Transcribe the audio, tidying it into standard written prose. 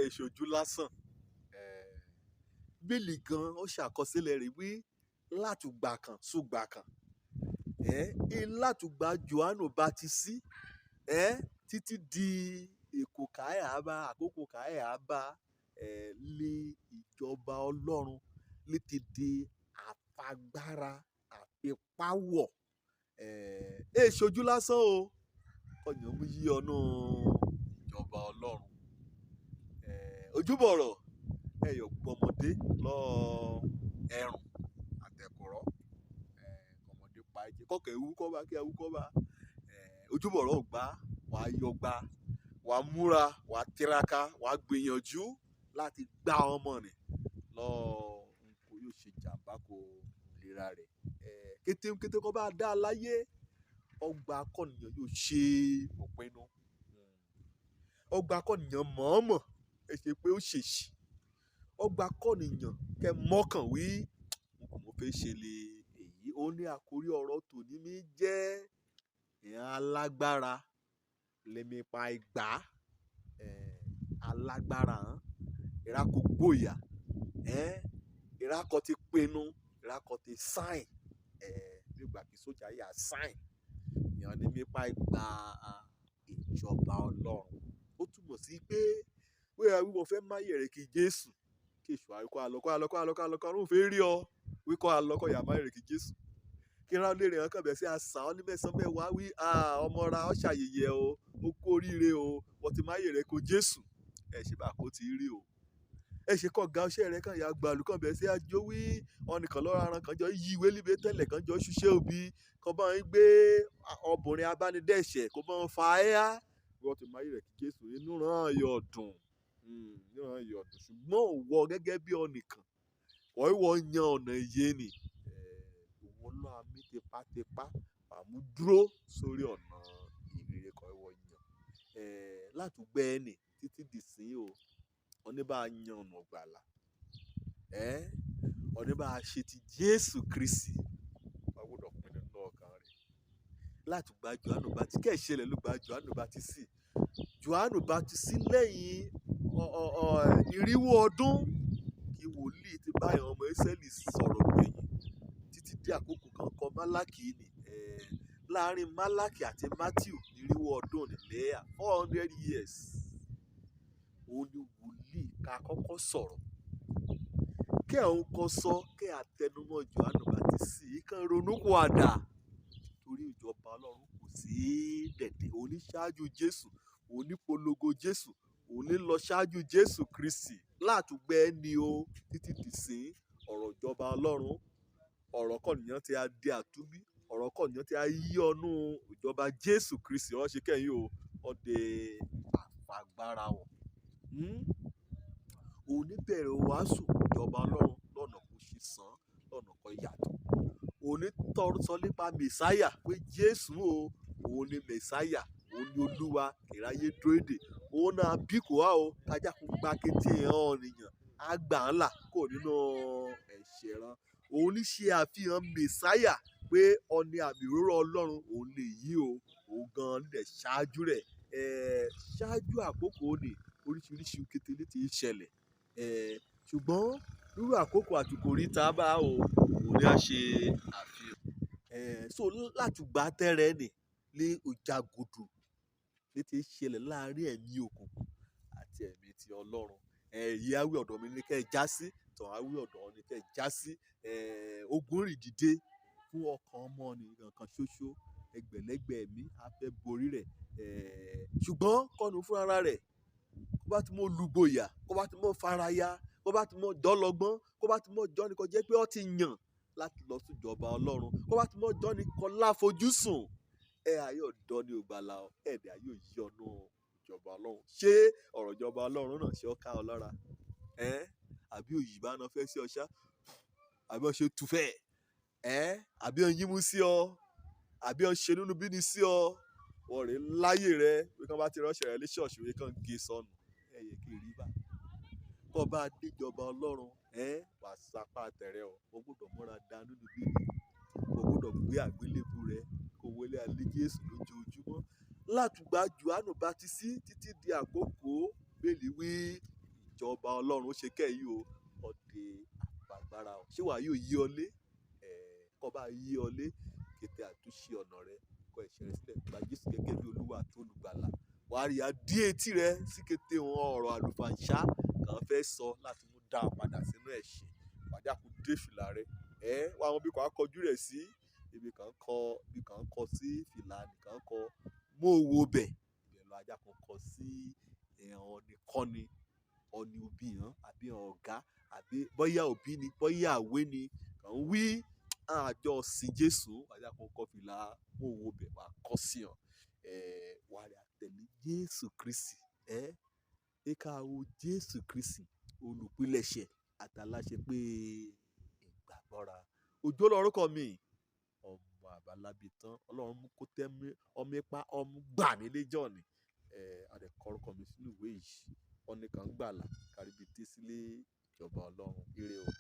Ṣojú lásán. Bíbélì gan ó ṣàkọsílẹ̀ rẹ̀ wí látùgbà kan sùgbà kan, látùgbà Jòhánù Bátísì títí di èkó káẹ̀ àbá àkókò káẹ̀ àbá lé ìjọba Ọlọ́run lè ti di àfagbára àfipáwọ̀. Ẹ ṣojú lásán o, kọ̀yàn mú yí ọ̀nà ìjọba Ọlọ́run. Ojúbọ̀rọ̀ ẹ̀yọ̀ gbọmọdé lọ ẹ̀rùn àtẹ̀kùrọ̀, kọmọdé pa ẹ̀jẹ̀ kọ̀kẹ́ ewu kọ́ bá kí ewu kọ́ bá. Ojúbọ̀rọ̀ gbá wàá yọgba, wàá múra, wàá tiraka, wàá gbìyànjú láti gbá ọmọ nì lọ nko yóò ṣe jàmbá kó ìlera rẹ̀. Kété kété kọ́ bá dá láyé, ọgbà akọ́nìyàn yóò ṣe òpinnu. Ọgbà akọ́nìyàn mọ̀ọ́mọ̀ ẹ ṣe pé ó ṣèṣì. Ọgbà akọ́nìyàn kẹ mọ́kàn wí n kò mọ̀ fẹ́ ṣe lè èyí. Ó ní àkórí ọ̀rọ̀ tòní mi jẹ́ ìyẹn alágbára lèmi pa ìgbà, alágbára hàn ìrákò gbòyà, ìrákò ti pinnu, ìrákò ti sáìn, nígbà kí sójà yà sáìn ìyẹn ní mi pa ìgbà ìjọba Ọlọ́run. Ó túmọ̀ sí pé wíwá wíwọ fẹ́ má yẹ̀rẹ̀ kí Jésù kí èṣù àìkú àlọ́kọ́ àlọ́kọ́ àlọ́kọ́ àlọ́kọ́ ọ̀run fẹ́ rí ọ wíkọ́ àlọ́kọ́ yà má yẹ̀rẹ̀ kí Jésù kí ra lè rìn kàn bẹ̀ sí àṣà ọ́ ní mẹ́sàn-án mẹ́wàá wí ọmọ ra ọ́ ṣàyẹ̀yẹ o, ó kú oríire o, wọ́n ti má yẹ̀rẹ̀ kó Jésù. Ẹ ṣe bá kó ti rí o, ẹ ṣe kọ́ ga ọṣẹ́ rẹ kàn yà gbàlù kàn bẹ̀ sí àjò wí ọ̀nìkan lọ́ra aran kan jọ yí ìwé líbe tẹ́lẹ̀ kan jọ ṣiṣẹ́ òbí kan bá ń gbé ọbùnrin abánidẹ́ṣẹ̀ kó bá ń fa ẹ́yà. Wọ́n ti má yẹ̀rẹ̀ kí Jésù inú ràn yọ̀ dùn, inú ràn yọ̀ dùn. Ṣùgbọ́n òwò gẹ́gẹ́ bí ọ̀nìkan wọ́n ìwọ yan ọ̀nà ìyè ni, òwò náà mí tipátipá àmú dúró sórí ọ̀nà ìrere kan ìwọ yan. Látùgbẹ́ ẹni títí di ìsín o, ọ̀ní bá yan ọ̀nà ìgbàlà, ọ̀ní bá ṣe ti Jésù Kristi, wọ́n gbọ́dọ̀ pinnu nínú ọkàn rẹ̀. Látùgbà Jòhánù Bátísì kẹ́ ṣẹlẹ̀ ló gba Jòhánù Bátísì. Jòhánù Bátísì lẹ́yìn irinwó ọdún kí wòlíì ti bá àwọn ọmọ Ísírẹ́lì sọ̀rọ̀ gbẹ̀yìn títí dé àkókò kan kọ Málákì ni. Láàárín Málákì àti Mátíù irinwó ọdún nílẹ̀ 400 years. Òun ni wòlíì ká kọ́kọ́ sọ̀rọ̀. Kí àwọn kan sọ kí àtẹnumọ́ Jòhánù Bátísì kàn ronúpìwàdà torí ìjọba Ọlọ́run kò sí dẹ̀dẹ̀. Òun ní ṣáájú Jésù, òun ní polongo Jésù, òun ní lọ ṣáájú Jésù Kristi látùgbẹ́ ẹni o títí di ìsín. Ọ̀rọ̀ ìjọba Ọlọ́run, ọ̀rọ̀ kọ̀nìyàn tí a di àtúnbí, ọ̀rọ̀ kọ̀nìyàn tí a yí ọnú ìjọba Jésù Kristi. Ó ṣe kẹ́yìn o, ó de àfagbára wọ̀. Òun ní bẹ̀rẹ̀ wàásù ìjọba Ọlọ́run lọ́nà kò ṣe sàn, lọ́nà kan yàtọ̀. Òun ní tọrọ sọ nípa Mèsáyà pé Jésù o, òun ni Mèsáyà, òun ni Olúwa, ìráyé dúró dè. Òun náà bí kò wá o, kájà kó gba kété ọ̀nìyàn, á gbà ń là kó nínú ẹ̀ṣẹ̀ rán. Òun ní ṣe àfihàn Mèsáyà pé ọni àmì òróró Ọlọ́run òun lè yí o, òun gan-an lè ṣáájú rẹ̀. Ṣáájú àkókò òní oríṣiríṣi kété ló ti ń ṣẹlẹ̀. Ṣùgbọ́n lórí àkókò àtìkò rí ta bá o, òun ni a ṣe àfihàn. So látùgbà tẹ́rẹ̀ ni lé ìjàgùdù ló ti ń ṣẹlẹ̀ láàárín ẹ̀mí òkùnkùn àti ẹ̀mí ti Ọlọ́run. Èyí á wí ọ̀dọ̀ mi ní kí ẹ já sí, tàn á wí ọ̀dọ̀ ọ ní kí ẹ já sí. Ogun rìn dìde fún ọkàn ọmọ nìkan kan ṣoṣo, ẹgbẹ̀lẹ́gbẹ̀ ẹ̀mí a fẹ́ borí rẹ̀. Ṣùgbọ́n kọ́nu fún ara rẹ̀, kó bá ti mọ́ lùgbòyà, kó bá ti mọ́ faraya, kó bá ti mọ́ dọ́lọ́gbọ́n, kó bá ti mọ́ jọ́ni kó jẹ́ pé ó ti yàn láti lọ sí ìjọba Ọlọ́run, kó bá ti mọ́ jọ́ni kó láfojúsùn, ẹ ayé ọ̀dọ́ ni ò gbàlà o, ẹ̀dẹ̀ ayé ò yí ọ̀nà ìjọba Ọlọ́run. Ṣé ọ̀rọ̀ ìjọba Ọlọ́run náà ṣe ó ká ọ lọ́ra? Àbí òyì bá ná fẹ́ sí ọ ṣá? Àbí ọ ṣe tufẹ̀? Àbí ọ yínmú sí ọ? Àbí ọ ṣe nínú bíní sí ọ? Wọ́n rè láyé rẹ pé kí wọ́n bá ti ránṣẹ́ rẹ ní ṣọ́ọ̀ṣì wí kàn gé sọnù. Ẹ yẹ kí rí bá. Kọ́ bá dé ìjọba Ọlọ́run, wà sápá tẹ̀rẹ o. O gbọdọ̀ múra dá nínú bíní. O gbọdọ̀ gbé àgbélébùú rẹ kó wọlé alẹ́ Jésù lójoojúmọ́. Látùgbà Jòhánù Bátísì títí di àkókò Bíbélì wí Ìjọba Ọlọ́run ó ṣe kẹ́yìí o, ọdẹ àgbàgbára o. Ṣé wàá yóò yí ọ lé? Kọ́ bá yí ọ lé, kété àtúnṣe ọ̀nà rẹ, kọ ẹ̀ṣẹ̀ rẹ sílẹ̀, gba Jésù gẹ́gẹ́ bí Olúwa àti olùgbàlà. Wàá rí adé etí rẹ sí kété wọn ọ̀rọ̀ àlùfàǹsá kàn fẹ́ sọ láti mú dá ọ padà sínú ẹ̀ṣẹ̀. Wàá kó dé fìlà rẹ. Wá àwọn bí kò á kọjú rẹ̀ sí. Ibi kan kọ sí fìlà nìkan kọ. Mú owó bẹ̀. Ibẹ̀ lọ ajá kan kọ sí ẹ̀hàn ọ̀nìkọ́ni, ọ̀nì òbí hàn àbí ọ̀gá àbí bóyá òbí ni, bóyá àwé ni. Kàn wí àjọ sìn Jésù. Ajá kan kọ fìlà mú owó bẹ̀ wá kọ sí hàn. Wàá rí àtẹ̀lé Jésù Kristi. Ẹ ká wo Jésù Kristi olùpilẹ̀ṣẹ̀ àtàláṣẹ pé ìgbàgbọ́ra. Òjó lorúkọ mi. Ọmọ àbálábí tán. Ọlọ́run mú kó tẹ́ mi, ọmọ ipá, ọmọ gbà mí léjọ́ ni. A dẹ̀ kọ orúkọ mi sínú ìwé yìí. Ọ̀nìkan gbàlà káríbi tí sílé ìjọba Ọlọ́run. Ire o.